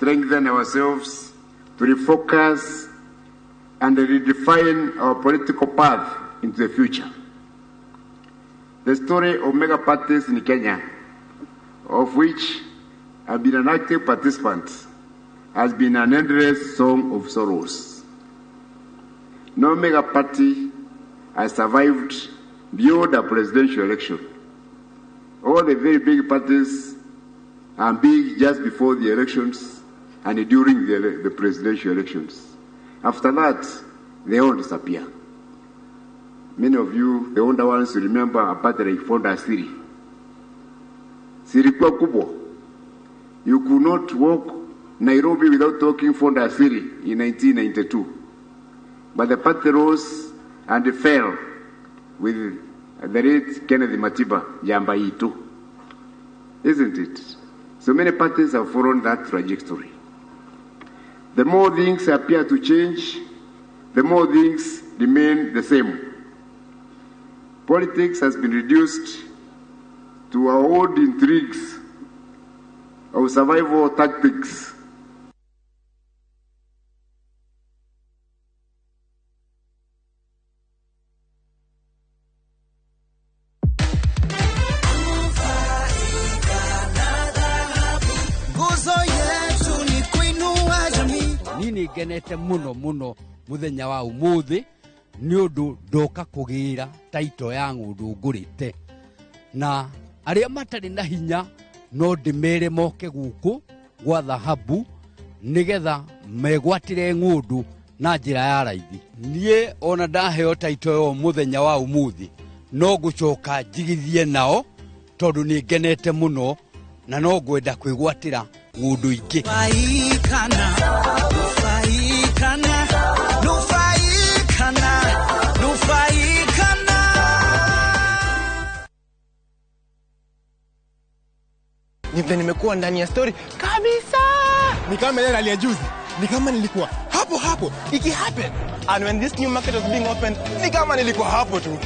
Strengthen ourselves to refocus and redefine our political path into the future. The story of mega parties in Kenya, of which I've been an active participant, has been an endless song of sorrows. No mega party has survived beyond a presidential election. All the very big parties are big just before the elections and during the presidential elections. After that, they all disappear. Many of you, the older ones, remember a party like Fonda Asili. Silikuwa kubwa. You could not walk Nairobi without talking Fonda Asili in 1992. But the party rose and fell with the late Kenneth Matiba, Jamba Itu. Isn't it? So many parties have followed that trajectory. The more things appear to change, the more things remain the same. Politics has been reduced to our old intrigues of survival tactics. Nguzo yetu ni kuinua jamii. Niĩ nĩ ngenete mũno mũno mũthenya wa ũmũthĩ nĩ ũndũ ndoka kũgĩra taito ya ng'ũndũ ngũrĩte, na arĩa matarĩ na hinya no ndĩmere moke gũkũ gwa Dhahabu nĩgetha megwatĩre ng'ũndũ na njĩra ya raithi. Niĩ ona ndaheo taito ĩyo mũthenya wa ũmũthĩ no ngũcoka njigithie nao tondũ nĩ ngenete mũno na no ngwenda kwĩgwatĩra ng'ũndũ ingĩ. Nufaikana, nufaikana, nufaikana, nufaikana. Ni vile nimekuwa ndani ya story kabisa. Ni kama ile rally ya juzi. Ni kama nilikuwa hapo hapo iki happen. And when this new market was being opened, ni kama nilikuwa hapo tu.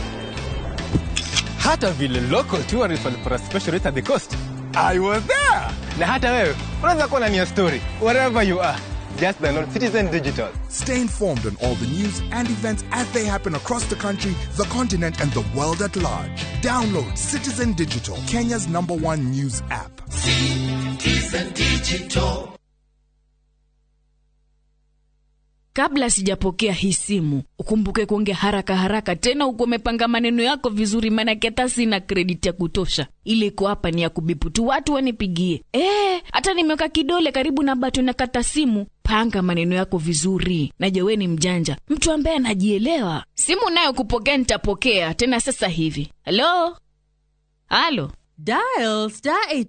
Hata vile local tourists walipata special rate at the coast, I was there. Na hata wewe unaweza kuwa ndani ya story wherever you are. Just download Citizen Digital. Stay informed on all the news and events as they happen across the country, the continent, and the world at large. Download Citizen Digital, Kenya's number one news app. Citizen Digital. Kabla sijapokea hii simu, ukumbuke kuongea haraka haraka tena uko umepanga maneno yako vizuri, maanake hata sina credit ya kutosha. Ile iko hapa ni ya kubipu tu watu wanipigie. Hata nimeweka kidole karibu na button na kata simu. Panga maneno yako vizuri. Najua wewe ni mjanja, mtu ambaye anajielewa. Simu nayo kupokea nitapokea tena sasa hivi. Hello? Halo? Dial star 8